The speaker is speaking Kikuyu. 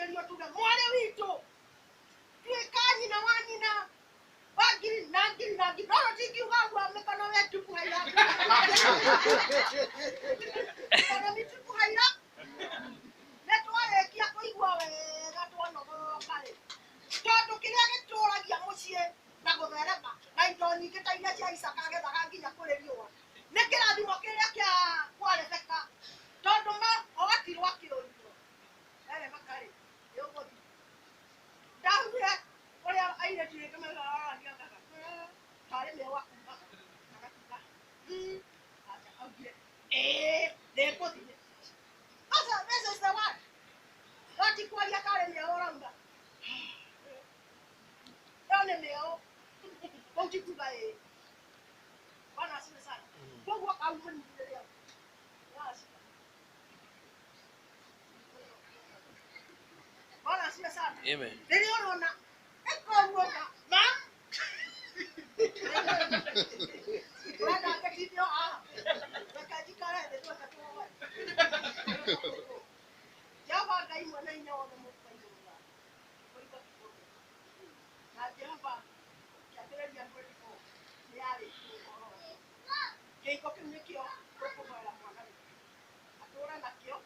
Twetĩkĩrio tuge mwarĩ witũ tuĩka nyina wa nyina wa ngiri na ngiri na ngiri, no tingiuga ũguo mĩkono wetupu haira, mĩkono mĩtupu haira. Nĩ twarĩkia kũigua wega twanogoka rĩ, tondũ kĩrĩa gĩtũragia mũciĩ na gũtherema na indo nyingĩ ta iria cia Isaka agethaga nginya kũrĩ riũa nĩ kĩrathimo kĩrĩa kĩa kwa Rebeka, tondũ ma ogatirwo akĩũrio Rebeka rĩ nĩ ũgũthiĩ ndaugire ũrĩa airĩtu rĩngĩ maigaga tarĩ mĩeũ akumaga agakiuga acha augire ĩĩ nĩngũthiĩ. Sasa this is the one, no ti kwaria tarĩ mĩeũ ũrauga ĩyo nĩ mĩeũ kũu ti kuga ĩĩ. Bwana asifiwe sana. Koguo kau mũnyitĩrĩre Bwana asifiwe. Bwana asifiwe sana. Amen. Rĩrĩa ũrona ĩkoguo ma ũrenda ngĩtinde o haha, reke njikare thĩ tweke tuoe. Jehova Ngai mwene hinya wothe mũkwa igũrũ na kũigua kiugo na Jehova kĩambĩrĩria 24 nĩ yarĩkirie ũhoro ũcio. Kĩhiko kĩu nĩkĩo tũkũhoera mwana witũ atũre nakĩo.